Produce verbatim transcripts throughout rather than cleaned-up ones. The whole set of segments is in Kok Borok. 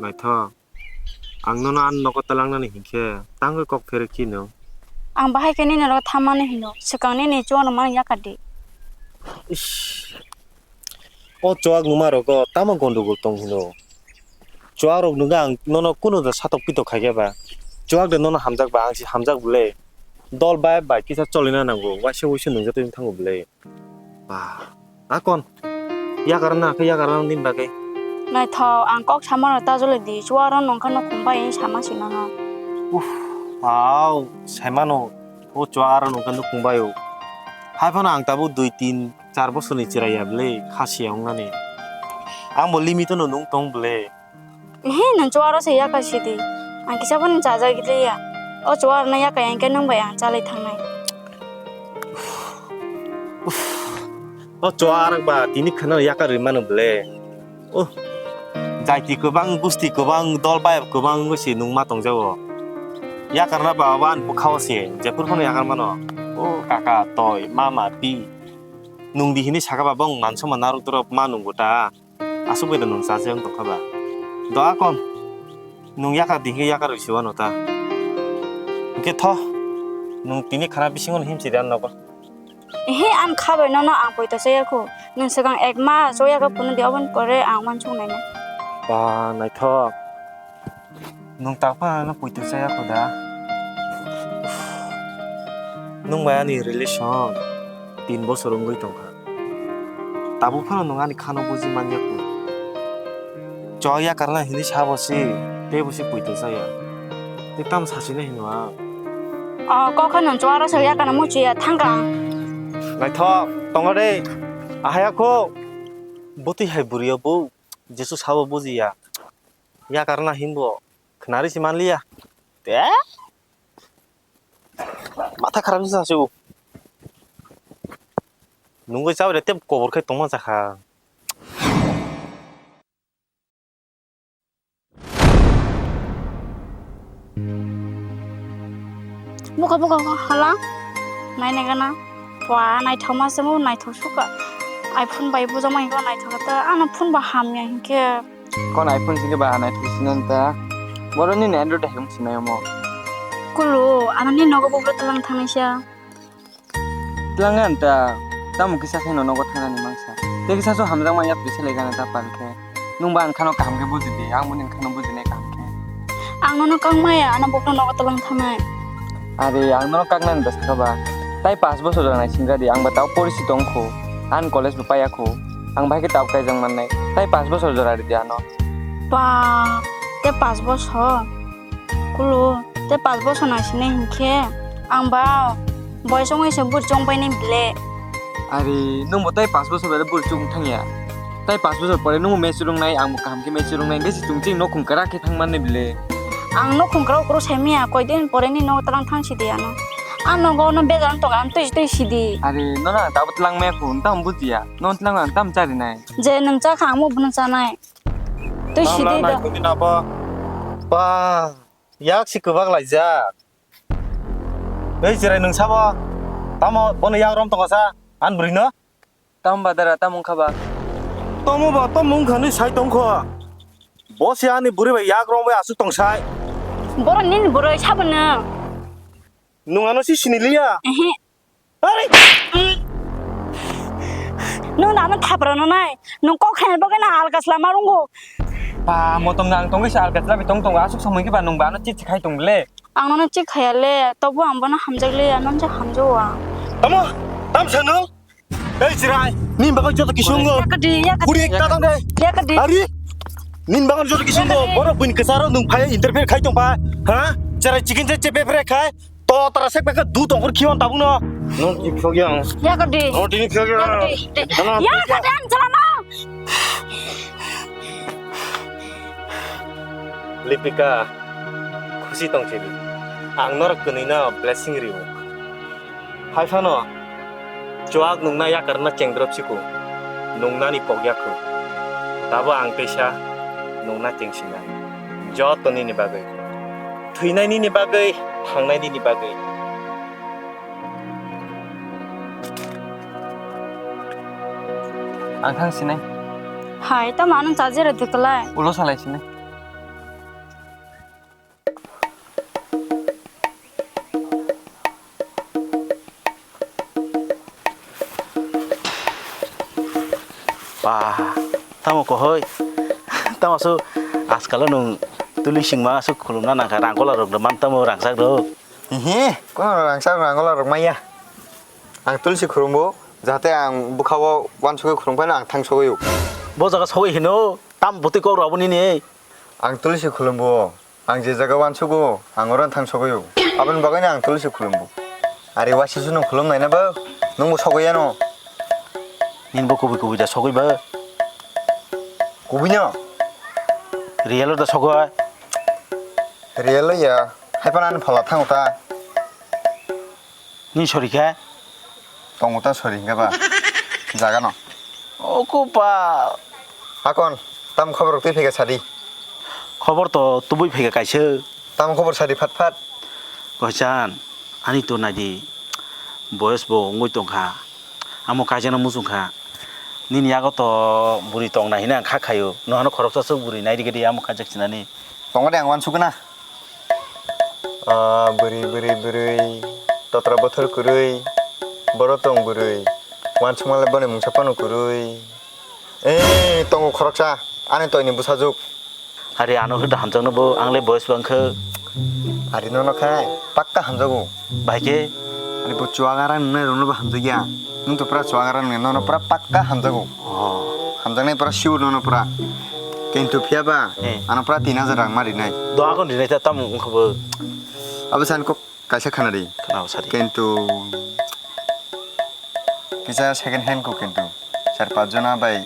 Naithok, ang nono ani nogo twlangnani hinkhe tangwi kok pherwi khino. Ang bahai khe nini nogo thammani hino, swkang nini chuano mani yakar di. Ish. O chuak numa rogo tamo gondogol tong hino. Chuak rok nungkha ang nono kunuda satok pitok khaikhe ba. Chuak de nono hamjak ba, ang se hamjak bwle. Dol bai bai kisa cholina nango, waisa waisa nungjatwi thango bwle. Ba, akon. Yakarna khe yakarna nini bagwi. Naithok, ang kok samano ta jole di, chuaro nungkha nukhung bai sama sinono. Uff, wow, saimano. O chuaro nungkha nukhung bai o. Haiphano ang tabuk dui tin char bosorni chwrai ya bwle, khasiya wngnani. Angbo limit-o no nung tong bwle. Ehe, nwng chuaro se yaka sidi. Ang kisa phano chajak liya. O chuarno yaka yang khe nwng bai ang chalai thangnai. Uff. O chuarak ba tini khana yaka rwi mano bwle. Oh. Jaiti kwbang, busti kwbang, dol bayap kwbang wngwi se nung ma tongjago. Yakarna ba abo ani bwkhao se, jephuru phano yakar mano. O kaka, toi, mama, pi. Nung di hini saka ba bong mansa ma narwk dorok ma nungo ta. Aswk bai da nwng chajaknai wng tongkha ba? Do akon, nwng yakar di hwnkhe yakar rwisi wano ta. Hwnkhe tho, nwng tini khana bisingo no himchi rw nogo. Ehe, ang kha bai nono ang poito chaya kho. Nwng swkang ek mas o yago phunuk di, oboni pore ang uansuk nainai. Ba, naithok. Nwng tak phano ano poito chaya kho da? Nwng bai ani relation tin bosor wngwi tongkha. Tabuk phano nwng ani khano buji manya kho. Chwk yakarna hinwi sabo se, teibo se poito chaya. Tei tamo sachina hino ang? O kok khe nwng chuaro se yakarna muchiya thangkha ang. Naithok, tongo de. Ahaya kho. Bwtwi hai bwrwi o bo jesu sabo bujiya. Yakarna hinbo. Khwnari se manliya. Te? Matha kharap se sasu. Nungwi chabai tep kobor khai tongma jakha. Buka buka buka hala. Nai nai gana. Wa naithok ma se mo naithok suka. iPhone bai bujama hingo naithok ta. Ano phone ba hamya hinkhe. Kon iPhone singke ba hanai thwi sinan ta. Boro nini Android hai wng sinai omo. Kulu, ano ni nogo bubro tlang thangnai sa. Tlang an ta, tamo kisa khe no nogo thangnani mangsa. Tei kisa so hamjak manya twi selai gana ta pal khe. Nung ba ang khano kaham khe buji di, ang bo nini khano buji nai kaham khe. Ang nono kang maya, ano bubro nogo tlang thangnai. Are, ang nono kaknani da sakha ba. Tai paanch bosor jora nai singja di, ang ba tao porisi tong kho. Ang college bo paiya kho. Ang bai khe tao kaijak mannai. Tai paanch bosor jora ridi ano. Ba, te paanch bosor? Kulu, te paanch bosor nang sini hinkhe ang ba boyos wngwi se bwrwi chong painai bile. Are, nwng bo tai paanch bosor bai bwrwi chong thangya. Tai paanch bosor pore nwng bo mature wngnai, ang bo kaham khe mature wngnai, hinkhe se chwng chini nokhung kwrak khe thang mannai bile. Ang nokhung kwrak kwrak sai manya, koidin pore ni nogo twlang thang sidi ano. Ang nogo no bejal tong ang twi twi sidi. Are, nono ang tabuk twlang maya kho, nwng tamo bujiya. Nono twlang ang tamo charinai. Je nwng cha kha, ang bo bono chanai. Twi sidi do. Ba, yak si kwbak laijak. Ei, chwrai nwng sabo? Tamo bono yak rom tongo sa, an bwrwi no? Tamo ba dara, tamo wngkha ba? Tamo ba, tamo wngkha ni sai tongkho. Bo se ani bwrwi bai yak rom bai aswk tong sai. Boro nini bwrwi sabo nwng. Nwng ano si siniliya? Ehe. Are! Nwng nano thapra no nai. Nwng kok khaina bagwi na algas lama rungo. Ba, motong nang tongwi sa algas labi tong tongo. Aswk somoi khe ba nwng ba ano chit khai tong le. Ang nono chik khaya le, tobo ang bono hamjak le, ano je hamjao ang. Tamo? Tam sa nwng? Ei, chwrai, nini bagwi joto kisu wngo. Yakadi, yakadi. Buri ekta tang de. Yakadi. Ari? Nini bagwi joto kisu wngo. Yakadi. Borok buini kwcharo nwng phai interfere khai tong phai. Ha? Chwrai chicken se chepe fry khai. To tara sek pekha du tongkhor khiwan tabuk no. Nwng ki phogya ang. Yakadi. Nwng tini phogya. Yakadi. Nwng. Yakadi ang chalano. Lipika, khusi tong sidi. Ang norok kwnwi no blessing rio. Hai phano, chuak nungna yakarna chengdrop siko. Nungnani pokya kho. Tabo ang teisa nungna chengsinai. Joto nini bagwi. Thwinai nini bagwi, thangnai nini bagwi. Ang thang sinai. Hai, tamo ano charger rw kwlai. Ulo salai sinai. Ba, tamo kohoi? Tamo aswk ajkalo nwng tuli singma aswk khulumna nangkha, rangkola rok man tamo rangchak rok? Hihi, kono rangchak rangkola rok maya? Ang tulsi khulumbo, jahate ang bwkhao uansugwi khulum phano ang thang sogwi o. Bo jaga sogwi hino, tam bwtwi kok rw abo nini? Ang tulsi khulumbo, ang je jaga uansugo, ang oro thang sogwi o. Aboni bagwino ang tulsi khulumbo. Ari uaisusu nwng khulum naina bo, nwngbo sogwi ano. Nini bo kubui kubui da sogwi ba? Kubui no? Real o da sogwi? Real o ya, hai phano ani phala thango ta. Ni sori khe? Tongo ta sori hingke ba. Jaga no. O kupa. Hakon, tam khobor twi phege sadi. Khobor to tubui phege kaisa. Tam khobor sadi phat phat. Koisan, ani to naidi. Boyos bo ongoi tongkha. Amo kaijano muchungkha. Nini yago to bwrwi tong nai hwnwi ang kha khaio. Nohano khoroksa swk bwrwi nai rwgwi di amo kaijak sinani. Tongo de ang uansukgwna. Ah, bwrwi, bwrwi, bwrwi, totra bothor kwrwi, borok tong bwrwi, uansukma le boni mungsa phano kwrwi. Eh, tongo khoroksa, ani toini bwsajwk. Ari ano hwda hamjakno bo, ang le boyos bangkhe. Ari nono khai, pakka hamjago. Bahai khe? Ani bo chuagarang nungnai rokno bo hamjakya. Nwng to pura chuagarang nungnai, nono pura pakka hamjago. Oh. Hamjaknai pura sure nono pura. Kintu phiya ba, eh, ano pura tin hajar rang ma rinai. Doha kon rinai ta tamo wngkha bo. Abo san kok kaisa khana di. Khana sadi. Kintu kisa second hand ko kintu. Char pach jona bai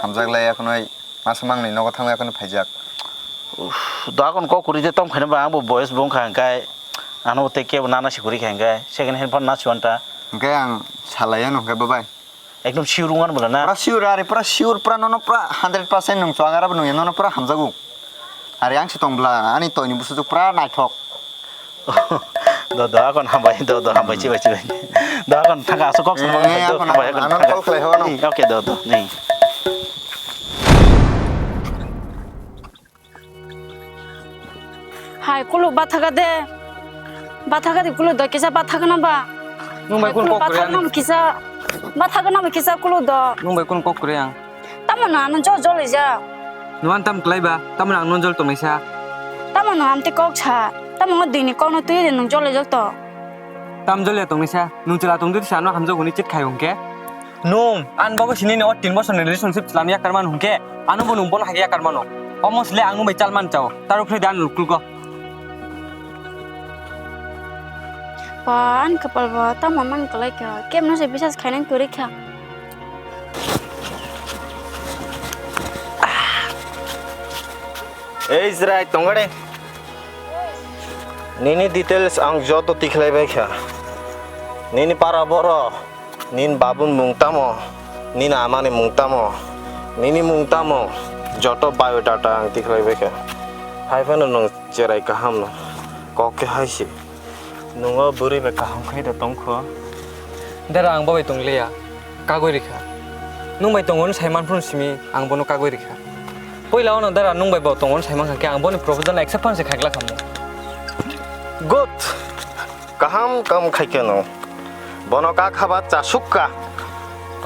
hamjak lai ekhonoi masa mangni nogo thangwi ekhonoi phaijak. Uff, doha kon kok kwrwi de tong khaina ba ang bo boyos bo wngkha hwnkhe ano tei kebo nana si kwrwi kha hwnkhe second hand phano na si wanta. Hwnkhe ang salai ano hwnkhe bo bai. Ekdom sure wngmani bwla na? Pura sure, ari pura sure, pura nono pura hundred percent nwng chuang arabo nungya, nono pura hamjago. Ari ang se tong bwla, ani toini bwsajwk pura naithok. Do, do, akon hambai, do, do, hambai, chibai, chibai. Do, akon thangka aswk kok samung eh, do, akon, hambai, akon, akon, ano thangka. Call khlai hano. Hmm, okay, do, do, ni. Hai, kuluk bathaka de. Bathaka de kuluk do, kisa bathaka na ba? Nwng bai hai, kun kuluk kok kwrwi bathaka ani? Na ba kisa, bathaka na ba kisa kuluk do. Nwng bai kun kok kwrwi ang? Tamo no ano jol jol ija. Nwng ang tam klai ba, tamo no ang no jol tongnaisa. Tamo no amte kok sa, tamo ngo dini kok no twi de nwng jol ija to. Tam jol ya tongnaisa, nwng chwla tong dwi sa ano hamjak hwnwi chit khai hwnkhe. Nwng, ani bagwi sini ni o tin bosor ni relationship chwlani yakar mano hwnkhe, ano bo nwng bono hai yakar mano. Omo sle ang nwng bai chal man chao. Taro phre dan luklugo. Ba, ani kapal ba, tamo man kalai kha. Kemno se bisas khainang kwrwi kha. Ei, Israel, tongare. Nini details ang joto tikhlai bai kha. Nini para boro. Nini babuni mung tamo? Nini amani mung tamo? Nini mung tamo? Joto biodata ang tikhlai bai kha. Hai phano nwng cherai kaham no. Kok khe hai se. Nwng o bwrwi bai kaham khai da tong kho. Dara ang bo bai tong liya. Kagwi rikha. Nwng bai tongo hwn sai man phuru simi ang bono kagwi rikha. Puila ono dara nwng bai bo tongo hwn sai man kha khe ang boni proposal accept phan se khai glak kha mo. Good. Kaham kam khai khe nwng. Bono kak haba chasuk ka.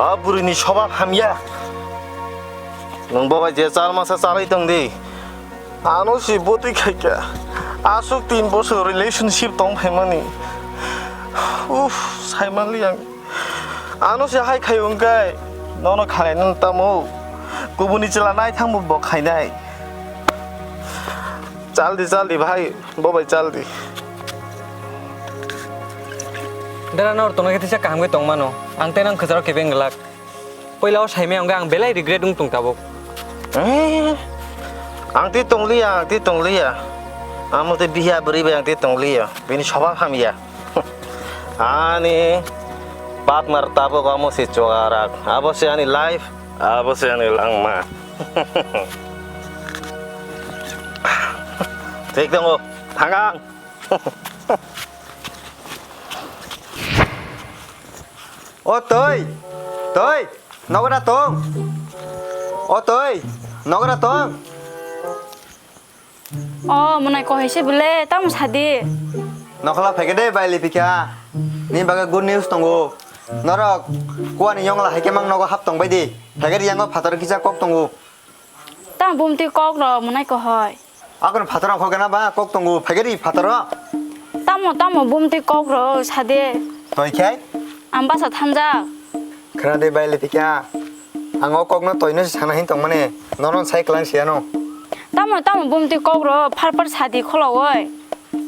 A bwrwini swbab hamya. Nwng bo bai je chal masa chalai tong di. Ano si bwtwi khai kha. Aswk tin bosor relationship tong phaimani. Uff, saimanli ang. Ano si hai khai wngkhe nono khalai nang tamo. Kubuni chwla nai thangbo bo khainai. Chaldi, chaldi, bhai, bo bai chaldi. Dara nor tongna khe tisa kaham khe tongmano. Ang tei nang khwcharo kebeng glak. Puila o saimaya wngkhe ang belai regret wng tong tabuk. Eh, ang tei tongliya, ang tei tongliya. Amo tei biya bwrwi bai ang tei tongliya. Bini swbab hamya. Ani partner tabuk amo se chugarak. Abo se ani life. Abo se ani langma. Thik tongo, thangang. O twi, twi, nogo da tong. O twi, nogo da tong. O, mwnai kohai se bwle, tamo sadi. Nokhola phaikhe de bai lipikha. Ni bagwi good news tongo. Norok kuani yongla hai khe mang nogo hap tong bai di. Phai khe ri yango phataro kisa kok tongo. Tamo bumtwi kok rw mwnai ko hoi. Akono phataro kok gana ba kok tongo phai khe ri phataro. Tamo tamo bumtwi kok rw sa de. Toi khai? Ang basa thanjak. Khna de bai le pika. Ang o kokno toino se sana hin tongmani, nono sai klang siyano. Tamo tamo bumtwi kok rw phar phar sadi kholo oi.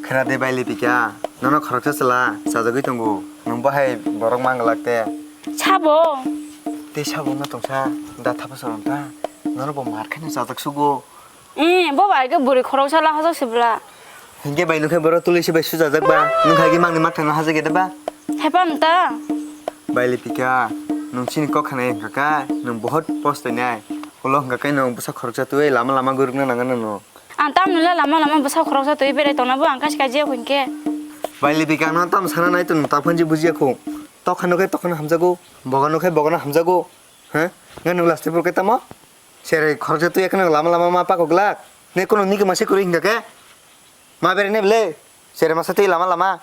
Khna de bai lipika, nono khoroksa chwla chajagwi tongo, nwng bo hai borok mang glak te. Sabo? Tei sabo no tongsa, da thapa sorom ta, nono bo mar khaino chajak sugo. Eh, bo bai khe bwrwi khoroksa la hajak sibla. Hinkhe bai nukhe borok tuli se bai sujajak ba, nukha gi mangni makthang no hajak ya da ba? Hepa mta? Bai lipika, nwng chini kok khanai hwnkha kha, nwng bohot post nai. Ulo hwnkha khe nwng bwsa khoroksa twi lama lama gurukna nangano no. Ang tamni le lama lama bwsa khoroksa twi berai tongna bo ang kaisa kaijak hwnkhe. Bai lipika, ang no tamo sana nai tong, ta phanji bujiya khu. Tokha nukhe tokha no hamjago, boga nukhe boga no hamjago. Ha? Ngan nung last pur khe tamo? Sere khoroksa twi ekhno lama lama ma pako glak. Ne kono nigi mase kwrwi hingka khe? Ma bere ne ble? Sere masa twi lama lama.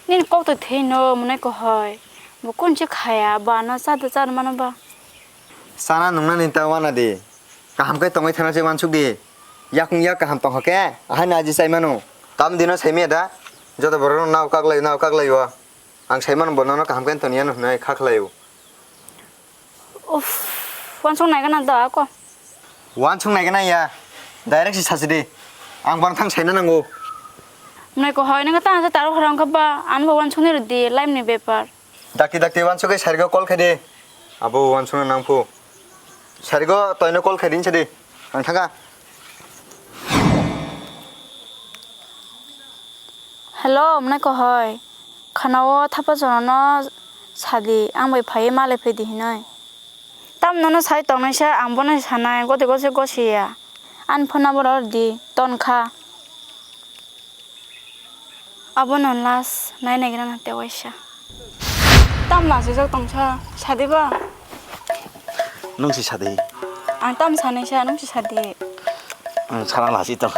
Nini kok to thei no mwnai ko hoi. Bo kun se khaya ba no cha do cha mano ba. Sana nungna ni ta wana di. Kaham khe tongwi thana se wansuk di. Yakung yak kaham tong khe. Ahai na ji sai mano. Tam dino sai me da. Joto borok no nao kak lai nao kak lai o. Ang sai mano bo nono kaham khe toniya no hwnwi kha khlai o. Uff, wansuk nai gana da ako. Wansuk nai gana ya. Direct si sasi di. Ang bang thang saina nango. Mwnai ko hoi nang ta sa taro horang kha ba, ang bo wansuk ni rw di, life ni bepar. Dakti dakti wansuk ke sarigo call khai di. Abo wansuk nang phu. Sarigo toino call khai di sa di. Ang thanga. Hello, mwnai ko hoi. Khana o thapa jono no sadi, ang bai phai malai phai di hinoi. Tam nono sai tongnai sa, ang bono sanai, goti goti gosi ya. An phone number or di, ton kha. Abono last nai nai gana te waisa. Tam lasi jak tongsa, sadi ba? Nung si sadi. Ang tam sanai sa, nung si sadi. Ang sana lasi tong.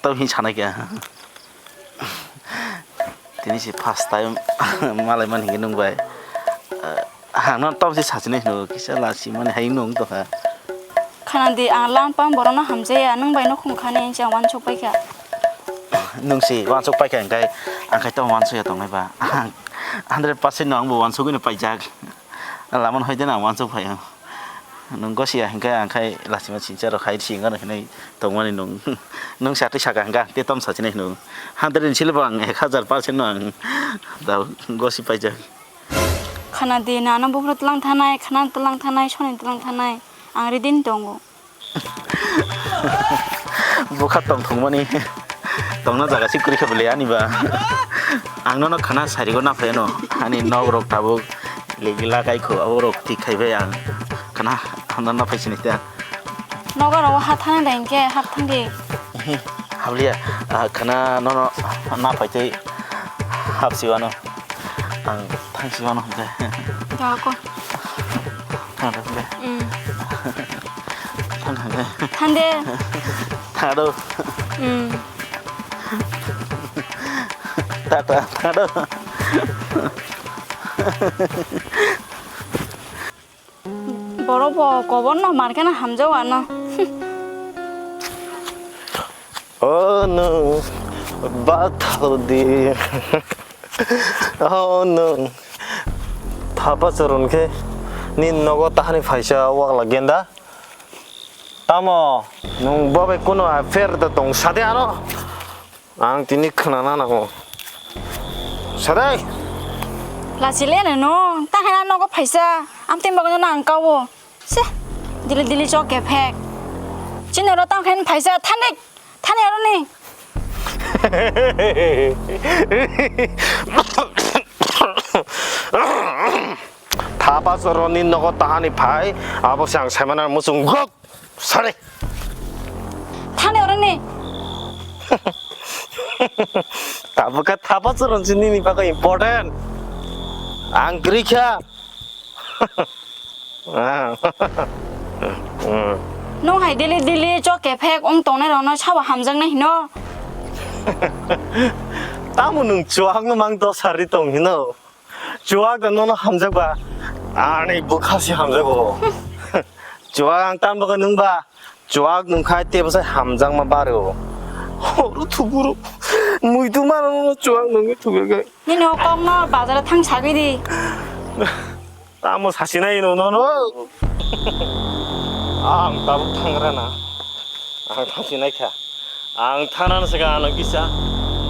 Tau hin sanai kha. Tini si first time malai mani hinwi nung bai. Ang no tau si sachini hino kisa lasi mani hai nung tongkha. Khana di ang lang pang borok no hamjaya nung bai no khum khani ang wansuk paikha. Nung si wansuk paikha hingkai ang khai tau wansuk ya tongnai ba. Hundred percent no ang bo wansuk no paijak. Lamano hai de na wansuk phai ang. Nwng gosi ya hingkhe ang khai lasima sincha rok hai si wngkha hinwi tongmani nwng. Nwng sa twi saka hingkha te tom sachinai hino. Hundred ni sile bo ang ek hazar percent no ang da gosi paijak. Khana di nano buphuru tlang thanai, khana tlang thanai, soni tlang thanai. Ang ready ni tongo. Bwkha tong thungmani tongna jaga si kwrwi khe bwle ani ba. Ang nono khana sarigo na phai no. Ani nok rok tabuk legi lagai kho abo rok tik khai bai ang. Khana hamna na phai sini ta. Nogo rogo ha thang dai ke hap thang di. Hamliya khana nono na phai tei hap siwano. Ang thang siwano hwnkhe. Da ko. Thang thang de. Mm. Thang thang de. Thang de. Thang do. Mm. Ta ta thang do. Borok bo kobor no mar khe no hamjao ano. O nwng bathal di. O nwng thapa choron khe nini nogo tahani phaisa wakla genda. Tamo nwng bo bai kuno affair da tong sade ano. Ang tini khwnana nango. Sadai. Lachile no, ta hai nogo phaisa. Amtwi bagwi no ang kawo. Se, dili dili chok kephek. Chini oro tang khen phaisa thani, thani oro ni. Thapa choroni nogo tahani phai, abo se ang saimana muchung gok sare. Thani oro ni. Tabukha thapa choron si nini bagwi important. Ang kwrwi kha. Nwng hai daily daily chok kephek wng tongnai rokno sabo hamjaknai hino. Tamo nwng chuwakno mang dosari tong hino? Chuwak da nono hamjakba, ani bwkha se hamjago. Chuwak ang tamo bagwi nwngba, chuwak nwngkha tei bwsai hamjakma baro. Horo thuguro, muitu mano chuwak nwngwi thugurkha. Nini o kokno bazaro thang sagwi di. Tamo sasinai no, no, no. Ang tabuk thangrana. Ang thansinai kha. Ang thangrana saka ano kisa.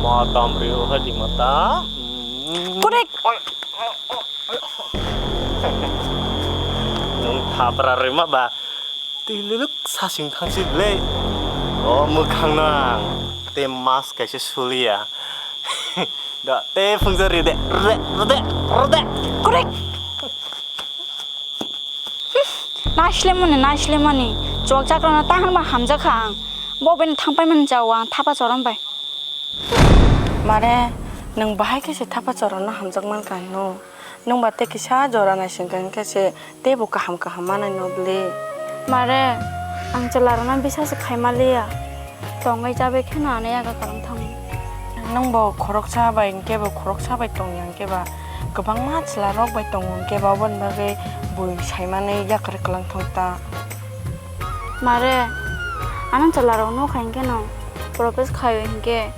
Motom rio hadi mata. Hmm. Korek. Nwng thapra rima ba. Tililuk sasing thangsi le. O mwkhang nang. Te mas kaisa suliya. Da, te phungsa ride, ride, ride, ride. Korek. Naislemani, naislemani. Chuwak chakrano tahan ba hamjakha ang. Bo bini thangpai man jao ang thapa chorom bai. Mare, nwng bahai khe se thapa chorom no hamjak man kha hino. Nwng ba tei kisa jora naising kha hinkhe se teibo kaham kaham manai no bwle. Mare, ang chwla rokno bisas khai maliya. Tongwi chabai kheno ano yago kwrwng thango. Nwng bo khoroksa bai hinkhe bo khoroksa bai tongya hinkhe ba kwbangma chwla rok bai tongo hinkhe ba oboni bagwi bui saimani yakarwi kwlwng thangta. Mare, ano chwla rok nukha hinkhe no propose khaio hinkhe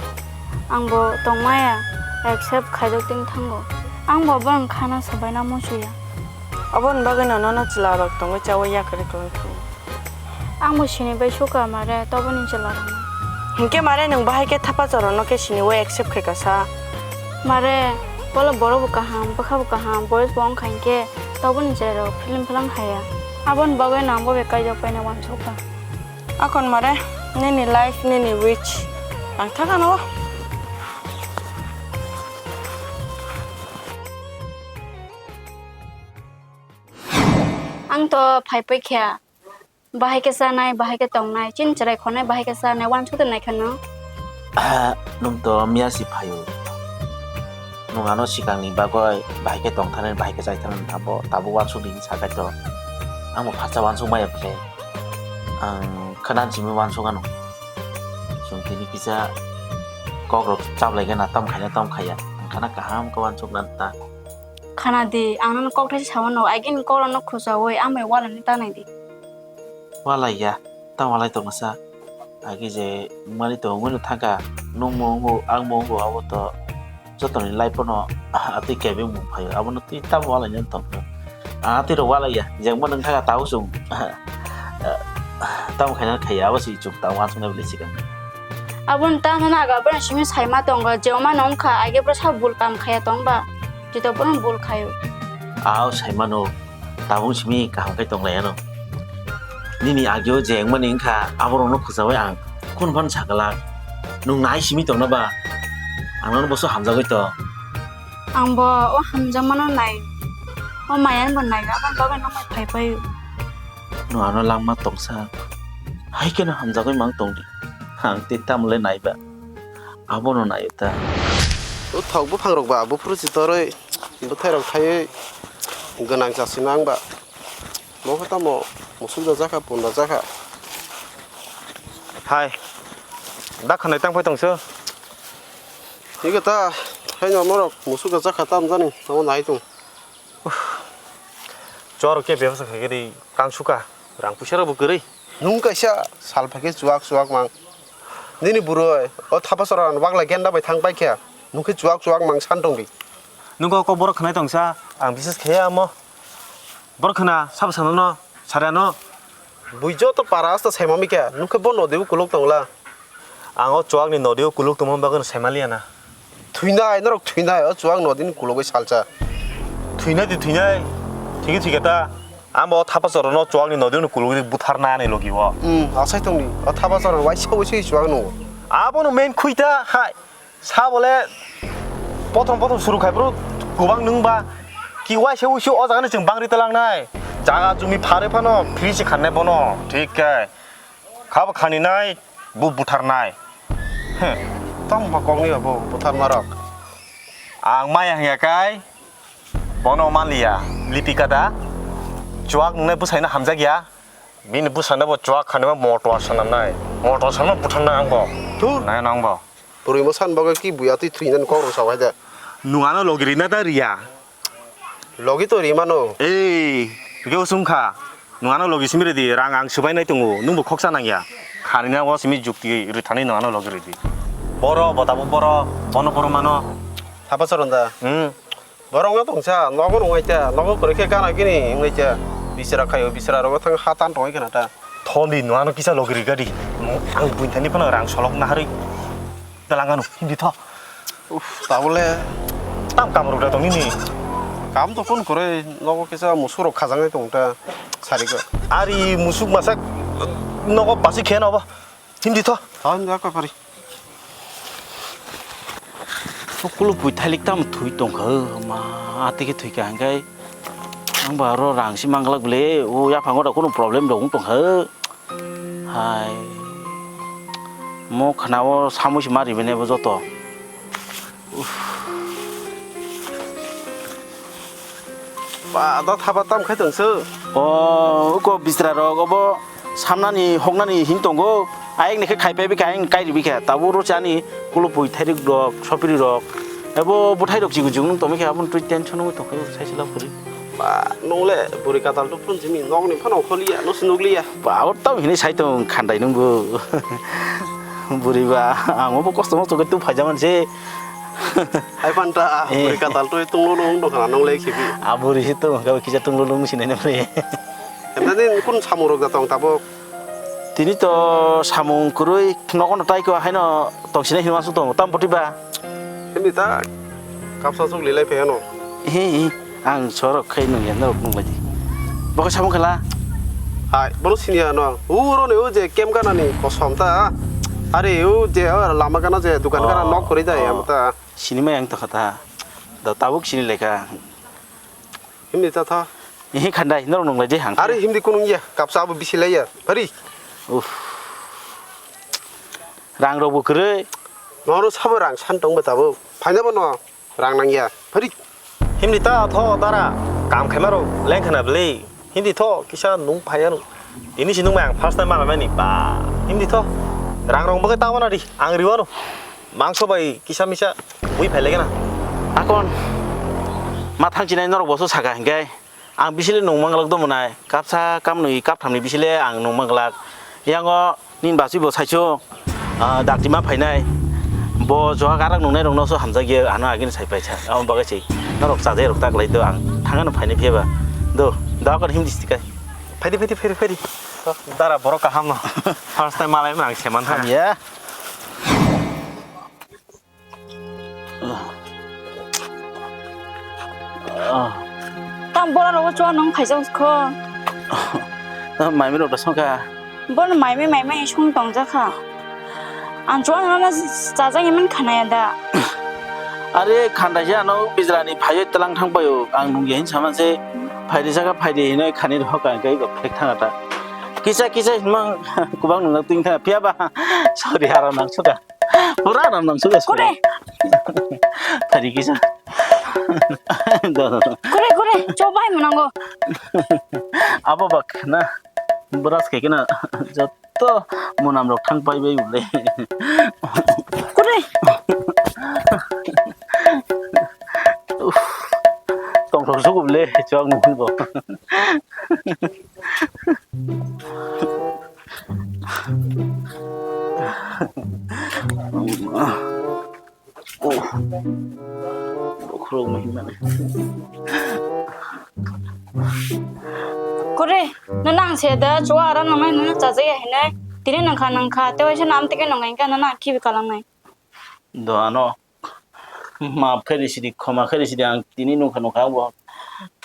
ang bo tongmaya accept khaijak tong thango. Ang bo borok khana sabaina musuya. Oboni bagwi no nono chwla rok tongwi chaui yakarwi kwlwng thango. Ang bo sini bai suka mare toboni chwla rok. Hinkhe mare nwng bahai khe thapa chorono khe sini ui accept khaika sa. Mare, bolo borok bo kaham, bwkha bo kaham, boyos bo wngkha hinkhe toboni chwla rok film phalang haya. Aboni bagwi no ang bo bai kaijak paina uansukha. Akon mare, nini life, nini wish. Ang thaka no. Ang to phai phai kha. Bahai khe chanai, bahai khe tongnai, chini chwrai khornai, bahai khe chanai, uansuk de nai kheno. Nwng to miya si phaio. Nwng ano swkangni bagwi bahai khe tongthani, bahai khe chaithani tamo, tabuk uansuk di hinwi sakai to. Ang bo phatsa uansuk maya bwle. Ang khwna simi uansuk ano. Chwng tini kisa kok rok chaplai gana, tam khaina tam khaiya. Ang khwna kaham khe uansuk na ta. Khana di, ang nono kok thaisa sao no, agini kok rokno khuchaui ang bai walani tanai di. Walai ya, ta walai tongna sa. Agi je mani to wngwi no thangkha, nwng mo wngo, ang mo wngo, abo to jotoni life no atwi kebeng mung phaio. Abono twi tamo walai nani tongkha. Ang atwi rok walai ya, jengbo nwng thangkha tao chwng. Tamo khaina khaiya, abo se chwng tamo uansuknai bwlai swkang. Aboni tamo naga, aboni simi saima tongo, je omano wngkha, age bwrwi sa bul kam khaiya tongba, tito bono bul khaio. Ao saimano, tabuk simi kaham khe tonglaiyano. Nini ageo je wngmani wngkha, aborokno khwchaui ang kunu phano sakwlak. Nwng nai simi tongna ba? Ang nono boso hamjagwi tong. Ang bo o hamjakmano nai, o mayani bo nai, aboni bagwi nang bai phai phaio. Nwng ano langma tongsa, hai kheno hamjagwi mang tongdi. Ang tei tamle naiba, abono naio ta. O thok buphang rok ba, buphuru chitorwi, bwthai rok thaiwi gwnang chasima wng ba. Mo khe tamo musuk da jakha, punda jakha. Hai, da khanai tang phai tongso. Hige ta, haino morok musuk da jakha tam jani, tamo nai tong. Chwrok khe bebsa khaikhe ri kang suka, rang puisa rokbo kwrwi. Nwng kaisa sal phaikhe chuwak chuwak mang. Nini bwrwi o thapa chora bagla genda bai thang paikha, nwng khe chuwak chuwak mang san tongdi. Nwng kok borok khwnai tongsa, ang bises khe amo. Borok khwna sabo sanano, sariano. Bui joto para asta saima mikha, nwng khe bo nodi o kuluk tongla. Ang o chuwak ni nodi o kuluk tongma bagwi no saima liya na. Thwinai, norok thwinai, o chuwak nodi ni kulugwi salsa. Thwinai di thwinai, thigi thigi ta. Ang bo o thapa chorono chuwak ni nodi o kulugwi butharna ani logi o. Hmm, asai tongdi, o thapa chorono waisa waisa chuwak no. Abo no main khui ta, hai. Sa bole, pothom pothom suru khai bro, kubang nwng ba. Ki waisa waisa o jaga ni chwng bangri talang nai. Jaga jumi phare phano, free se khanne bono, thik khe. Khabo khani nai, bu buthar nai. Heh, tong ba kok ni bo buthar marok. Ang maya hingya kai, bono maliya, Lipika da. Chuwak nungnai bwsai no hamjak ya. Bini bwsai no bo chuwak khani ma motor sanam nai. Motor sanam buthar nai ang bo. Thur. Nai nang bo. Bwrwi mo san bagwi ki buya twi thwinani kok rw sao hai de. Nwng ano logi rina ta riya. Logi to rimano. Ei, hwnkhe bo chwngkha. Nwng ano logi simi rwdi, rang ang swbainai tongo, nwngbo khoksa nangya. Khanina o simi jukti rwthani nwng ano logi rwdi. Boro, bo tabuk boro, bono boro mano. Thapa soron da. Hmm. Borok no tongsa, nogo nungwi ta, nogo kwrwi khe gana gini wngwi ta. Bisra khaio, bisra rogo thang hatan tongwi khna ta. Thoni nwng ano kisa logi rwgadi. Ang buini thani phano rang solok naharwi. Dalangano, hindi tho. Uff, tabole. Tam kam rok da tong nini. Kam to phone kore, nogo kisa musuk rok khajaknai tong ta, sari ko. Ari musuk masak nogo pasi khe no ba. Hindi tho. Tho, hindi ko pari. Kulo pui thalik tam thui tong kha, ma, atike thui kha hingkai. Ang ba ro rang si manglak bele, o yaphango da kuno problem rok wng tong kha. Hai. Mo khna o samui si mari bene bo joto. Uff. Ba, da thaba tam khai tong se. O, uko bisra rok obo samnani hoknani hin tongo. Ayang ni khe khai pai bikha, ayang kai ri bikha. Tabuk ro chani kulo pui thairik rok, sopiri rok. Ebo bwthai rok chigu chigu nung tong bikha, aboni twi tension nung tong khe sai se lab kwrwi. Ba, nungle bwrwi katal twi phun simi nokni phano kholiya, no se nukliya. Ba, abo tamo hinwi sai tong khandai nungbo. Bwrwi ba, ang obo kosto mosto khe tu phaijamani se. Hai phanta, eh, bwrwi katal twi tunglo nung dong khana nungle khibi. A bwrwi se tong kha kisa tunglo nung sinai nang le. Emda din kun samung rok da tong tabuk. Tini to samung kwrwi nogo no tai ko haino tong sinai hinwi uansuk tongo, tamo poti ba? Himdi ta kapsa chukli lai phai ano. He, he, ang sorok khai nung ya, norok nung lai di. Bo khe samung khala? Hai, bono sini ano. Uro ni o je kem gana ni kosom ta. Are o je o lama gana je dukan gana, oh, nok kwrwi jai, oh, amo ta. Sini mai ang to kha ta. Da tabuk sini lai kha. Himdi ta tha. Ehe khandai, norok nung lai di hang. Are himdi kunung ya, kapsa abo bisi lai ya. Phari. Uff. Rang rok bo kwrwi. Nono sabo rang san tong ba tabuk. Phaina bono rang nang ya. Phari. Himdi ta tho dara. Kam khaima rok leng khana bwlwi. Himdi tho kisa nung phai ano. Tini si nung mai ang first time mala mani ba. Himdi tho. Rang rok bo khe ta wana di. Ang riwano. Mangso bai kisa misa bui phai lege na. Akon, ma thang chinai norok boso saka hingke, ang bisile nung manglak do mwnai, kapsa, kamnwi, kapthamni bisile ang nung manglak. Yango nini bachwi bo saichung, ah, dakti ma phainai, bo joa garak nungnai rokno so hamjak ye, ano agini sai paisa, amo bagwi se norok chajai rok tak lai do, ang thangano phainai phiya ba, do, da kon him district kai. Phaidi, phaidi, phaidi, phaidi. Dara borok kaham no. First time malai mang se man ha. Hamya. Tam bora rogo chua nung phaijak kho. Tam maimi rok da songkha. Bon maimi maimi sung tongjak kha. Ang chua nung na chajak iman khanaya da. Are khandai se ano bijrani phaiyo telang thang payo. Ang nung yahin saman se phaidi saka phaidi hinoi khani rok ka kai ko phek thanga ta. Kisa kisa hinmang kubang nung twi thanga phiya ba. Sorry, haram nang suka. Pura nang nang suka suka. Kore. Tari kisa. Do, do, do. Kore, kore, chobai mwnango. Abo bak na. Brush khe kena joto munam rok thang pai bai bole. Kore. Uff. Tongthok sugu bole, chwng nungbo. Oh. Bokhorok muhimani. Kore, no nang se da, chua ara nang nai, no chajaya hinai. Tini nangkha, nangkha, te waisa nam tike nang nai, no nang kibi kalang nai. Do ano, maaf khairi sidi, khoma khairi sidi, ang tini nungkha, nungkha, bo.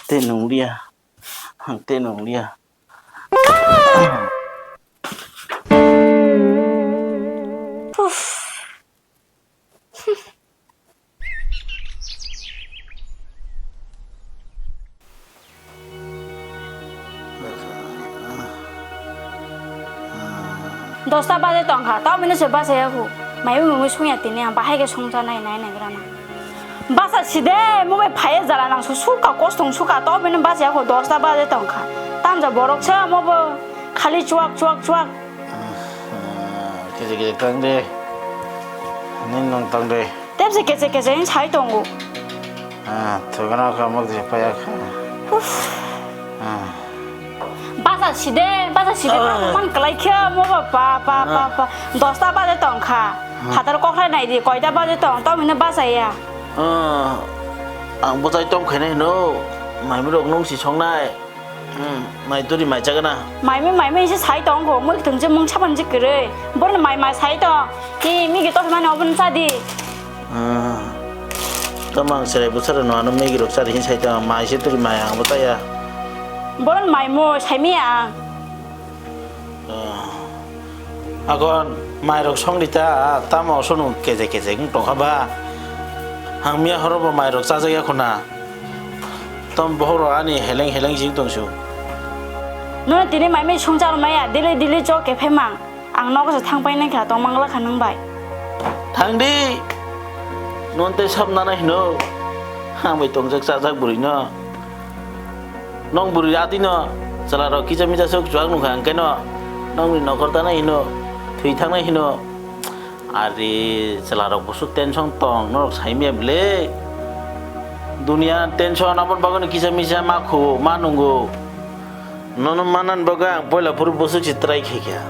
Te nunglia. Te nunglia. Uff. Dosta baje tongkha, tao bini se basa yaku. Maiwi mungwi sungya tini ang bahai khe songcha nai nai nai grana. Basa side, mo bai phaiya jala nang su suka kostong suka, tao bini basa yaku dosta baje tongkha. Tamja borok se mo bo khali chuak chuak chuak. Kisi kisi kang de. Nini nwng tong de. Tebse keche keche hin sai tongo. Ah, thugana kha mok je paya kha. Uff. Ah. Baja side, baja side, ah, man kalai khe mo ba pa pa pa pa. Dosta baje tong kha. Ah. Phatar kokrai nai di, koita baje tong, tong hino baja ya. Ah. Ang bwchai tong khainai hino, maimui rok nung si songnai. Hmm, mai turi mai chagana. Maimui, maimui se sai tong kho, mui thung je mung sapan je kwrwi. Borni mai mai sai tong. Ki migi to mani obun sa di. Ah. Tamo ang serai bwsara no ano migi rok sari hin sai tong, mai se turi mai ang bo taya. Borni mai mo sai mi ang. Ah. Agon mai rok song di ta, tamo sono keje keje wng tong kha ba. Ang miya horo bo mai rok chajak ya khuna. Tom bohoro ani heleng heleng jing tong su. Nono tini mai mai songchar maya, dili dili cho kephe mang. Ang nogo se thang pai nang kha, tong mangla kha nang bai. Thang di. Non tei sab nana hino. Ang bai tongjak chajak bwrwi no. Nong bwrwi ati no. Chwla rok kisa misa sok chuak nung kha ang khe no. Nong ni nokor ta nai hino. Thwi thang nai hino. Ari chwlarok bwswk tension tong, norok sai maya bwle. Duniya tension, aboni bagwino kisa misa ma khuo, ma nungo. Nono manani bagwi ang poila phuru bwswk se try khaikha.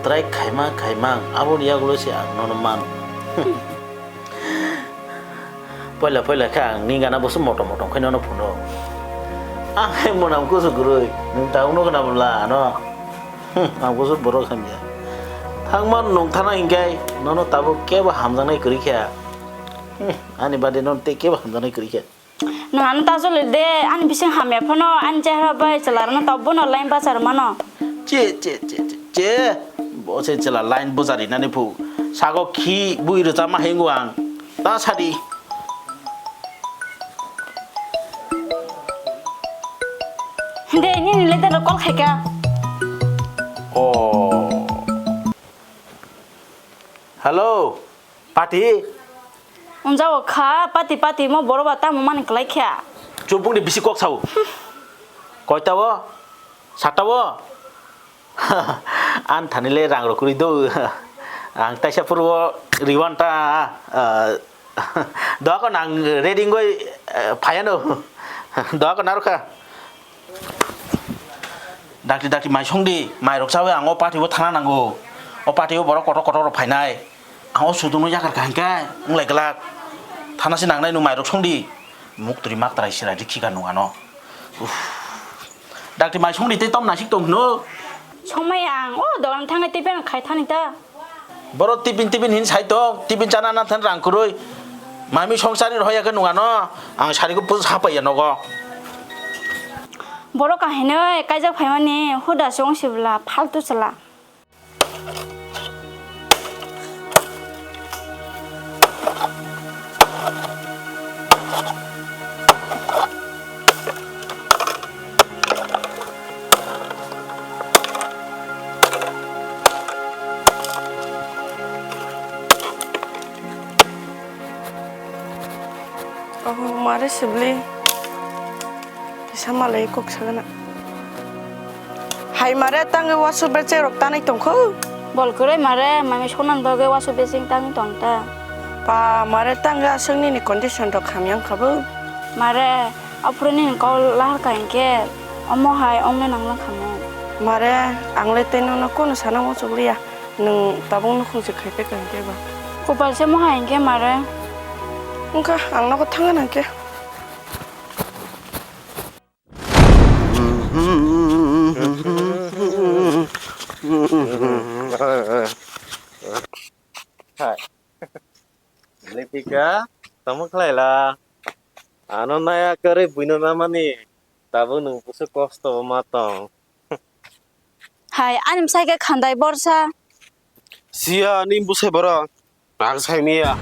Try khaima khaima ang aboni yagulo se ang nono mano. Poila poila khe ang ni gana bwswk motom motom khe nono phuno. Ang hai mwnam kusu kwrwi, nwng tabukno gana bwla ano. Hmm, ang bwswk borok hamya. Thangma nung thana hinkhe nono tabuk kebo hamjaknai kwrwi kha. Hmm, ani bade nono tei kebo hamjaknai kwrwi kha. Nwng ano ta joli de, ani bising hamya phano, ani chehra bai chwla rwno tabuk bono line bachar mano. Che, che, che, che, che. Bo se chwla line bwchari nani phu. Sago khi bui rwchapma hingo ang. Ta sadi. De, nini letter rok call khaika. Oh. Hello, Pati? Unjago kha, Pati, Pati, mo borok ba tamo mani kwlai kha. Chubung ni bisi kok sao. Koita o? Sata o? An thani le rang rok kwrwi do. Ang taisa phuru o riwan ta, ah, Doa ko nang ready wngwi, eh, phaiano. Doa ko narwkha. Dakti dakti mai songdi, mai rok chawi ang o party o thana nango. O party o borok kotor kotor rok phainai. Ang o sudungno yakar kaham khe wnglai glak. Thana se nangnai nwng mai rok songdi. Muktri maktrai sira di khika nung ano. Uff. Dakti mai songdi tei tom nasik tong hino. Songmai ang o dogan thangwi tei beno khai thani ta. Boro tipin tipin hin sai tok, tipin chana na than rang kwrwi. Mami songsari rohoya khe nung ano, ang sari ko pus hapai ya nogo. Boro kahinoi kaijak phaimani huda se wng sibla faltu chwla. Oh, mare sibli. Kisa malai kok sagana. Hai mare tangwi wasu bechek rok tanai tongkho. Bol kwrwi mare, mami sonan bagwi wasu bechek tangwi tong ta. Pa mare tangwi aswk nini condition rok hamya wngkha bo. Mare, aphuru nini kok lahar ka hinkhe omo hai ongna nangla khamu. Mare, ang le tei nono kono sana muchuk liya. Nwng tabuk nukhung se khai pekha hinkhe ba. Kopal se moha hinkhe mare. Wngkha ang nogo thangna nangkhe. Hai. Lipika, tamo khlaila? Ano naya kwrwi buino namani. Tabuk nwng bwswk kosto ma tong. Hai, ani bwsai khe khandai borsa. Siya, ani bwsai borok. Ang sai miya.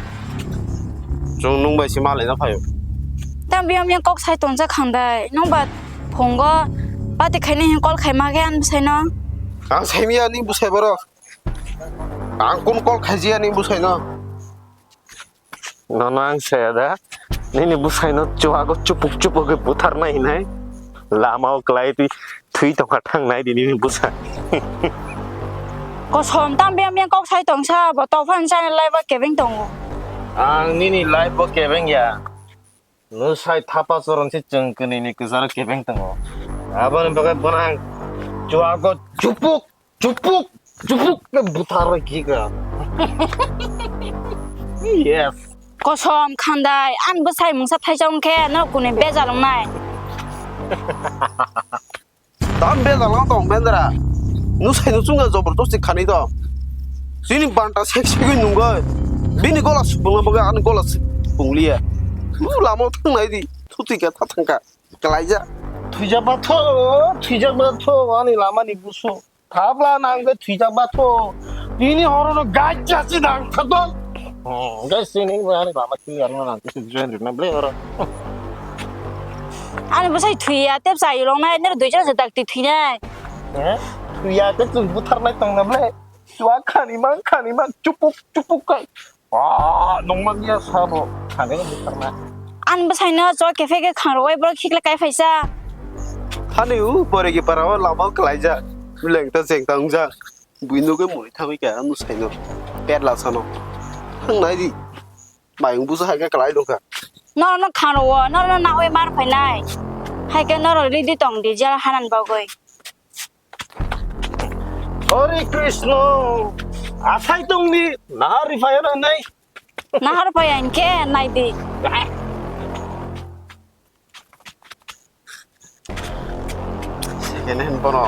Chwng nwng bai se malaina phaio. Tang biyang biyang kok sai tongsa khandai. Nwng ba phungo pati khaina hin call khaima khe ani bwsaino. Ang sai miya ani bwsai borok. Ang kun call khaijia ani bwsaino. Nono ang saya da, nini bwsaino chuago chupuk chupuk khe butharna hinai. Lama o kwlai twi thwi tongkha thangnai di nini bwsa. Kosom tam biang biang kok sai tongsa bo tophan chani lai bo kebeng tongo. Ang nini life bo kebeng ya. Nwsai thapa choron se chwng kwnwi ni kwcharo kebeng tongo. Aboni bagwi bono ang chuago chupuk chupuk chupuk khe buthar rwi kikra. Yes. Kosom khandai, ani bwsai mungsa thaisa wngkhe no kuni bejal wngnai. Tam bejal wng tong bendra. Nwsai no chwngno jobordosti khani to. Chini banta sek segwi nungwi. Bini gola supungna bagwi ani gola supungliya. Lama thangnai di. Thuti khe tha thangkha. Kalaija. Thuijak batho, thuijak batho, ani lama ni busu. Thabla nang khe thuijak batho. Tini horo no gacha si nang thato. Hmm, guys, sini ani lama kili arno nang kisi join rina ble oro. Ani bwsai thuiya, tep sa ilong nai, ner dui jora se dakti thuinai. Eh? Thuiya khe chwng butharnai tongna ble. Chua khani mang, khani mang, chupuk, chupuk kai. Ah, nongma dia sabo. Khani mang butharna. Ani bwsai no chua kephe khe khang rwai borok hikla kai phaisa. Thani u pore ki para o lama kalaija. Lengta chengta wngjak. Bui nugwi mui thangwi kha nwsai no. Petla sano. Thangnai di. Mayung busa hai khe kwlai dongkha. Norokno khanrogo, norokno nawi mar phainai. Hai khe norok ready tong di jel hanan bagwi. Hare Krishna, asai tongni nahar rifaya na nai. Nahar phaya hinkhe nai di. Second hand bono.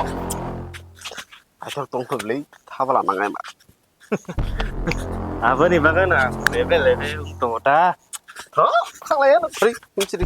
Aithor tongthok le thabla nangai ma. Aboni bagana lebe lebe wng tongo ta. Tho, thanglai ano. Hei, wng sidi.